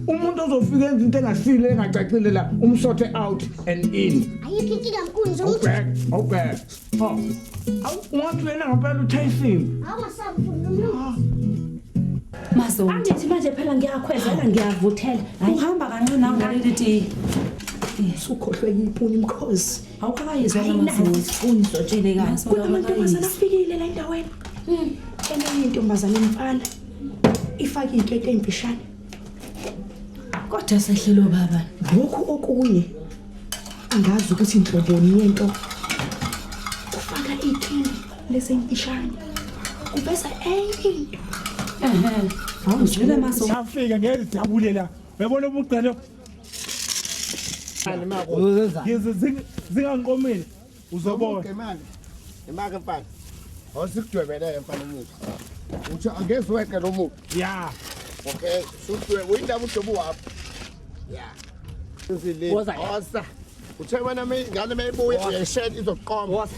Umuntu ozofika enza into engasile engacacile la, umsothe out and in. Ayikho inkinga mkhulu ngizokuthi. Okay, okay. Oh. Awu ungathi wena ngempela uTyson. Awungasabi mkhulu nomlungu. Mazondi. Angithi manje phela ngiyakhwezela ngiyavuthela. Uhamba kancane nawe ngaleli tiyi. Usukhohlwe ipuni mkhozi. Awukakayizwa Ayinazo namazondi. isipuni zotshele kahle. Mazondi Kunamantombazana awukakayizwa. afikile la endaweni. Enye intombazane imfana ifake iy'keti ey'mfishane. Kodwa sehlelo baba. Lokhu okunye angazi ukuthi inhloboni yento. Ufaka iy'tini lezi ey'mfishane. Kuveza enye into. Ehhe. Awuzwile Mazondi. Safika ngezidabule la. Uyabona ubugcelo? Ngize zingangiqomile. Uzobona. Imali. Imali mfana. Awusikudwebelele mfana umuthi. Uthi angeze weqe lo muthi. Ya. Okay, sudwe uyindaba udwebu wakho. Ya. Uzile. Osa. Uthe wena ingane mayibuya uyayishela izoqoma. Osa.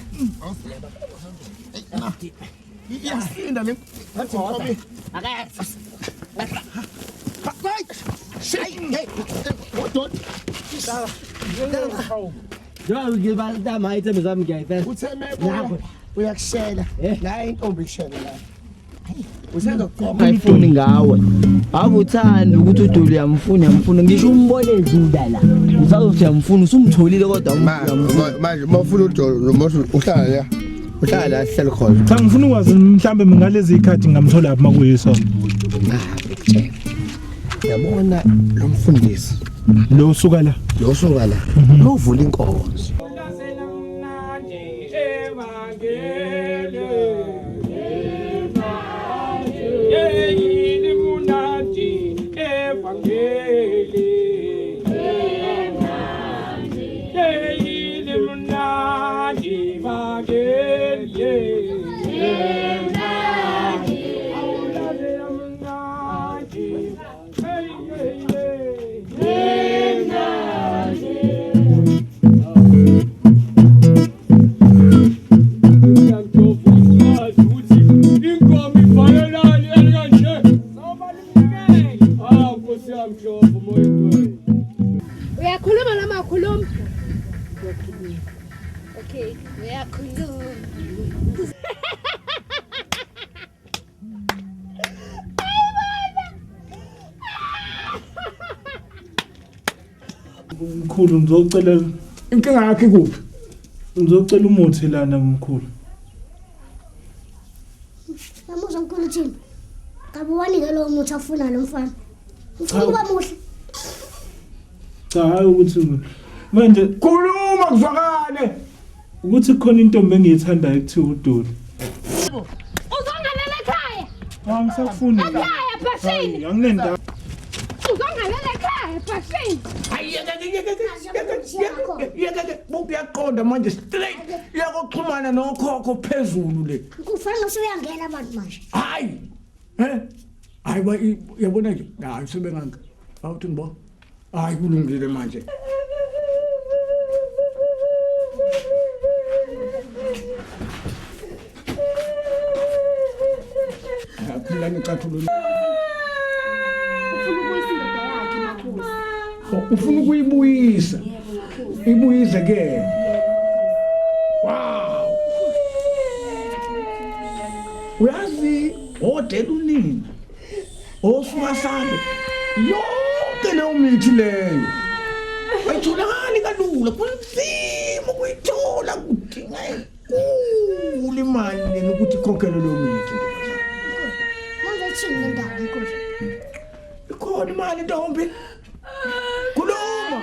Iyasinda le. Ngathi inkomo. Shit. Hey. Udot. Njengoba ngibalama ithembe zami ngiyayifela. Uthe mayibuya uyakushela. La intombi ikushela la. Usezoqoma. Ayifuni ngawe. Awuthandi ukuthi uDuli uyamfuna uyamfuna ngisho umbone edlula la. Usazothi uyamfuna usumtholile kodwa uyamfuna. Manje uma ufuna udolo noma uhlala la. Uhlala la sihlale khona. Cha ngifuna ukwazi mhlambe ngalezi ikhathi ngingamthola phi makuyiso. Yabona lo mfundisi Lo usuka la. lo suka la lo vula inkonzo. Uyakhuluma noma awukhulumi? Okay, uyakhuluma. Mkhulu ngizocela Inkinga yakho ikuphi? ngizocela umuthi lana mkhulu. Yamuzwa mkhulu uthini? Ngabe wanike lowo muthi afuna lo mfana. Ufuna ukuba muhle. Cha hayi ukuthi manje Khuluma kuzwakale. ukuthi khona intombi engiyithandayo ekuthiwa uDuli. Uzongalela ekhaya. Angisakufuni. Ekhaya bhashini. Anginendaba. Uzongalela ekhaya bhashini. Hayi yeke yeke yeke yeke yeke bokuyaqonda manje straight iyakuxhumana nokhokho phezulu le. Kufana usuyangena abantu manje. Hayi. He? Hayi ba yabona nje. Hayi sebenganga. Awuthi ngibo. Hayi kulungile manje. Philani icathulo. Ufuna ukuyisa indoda yakhe makhosi. Ufuna ukuyibuyisa. Ibuyise ke. Wow. Uyazi odela unina. Osuka sambe. Yonke leyo mithi leyo. Ayitholakali kalula, kunzima ukuyithola kudinga enkulu imali lena ukuthi ikhokhelwe leyo mithi. Manje uthini le ndaba mkhulu? Ikhona imali ntombi. Khuluma.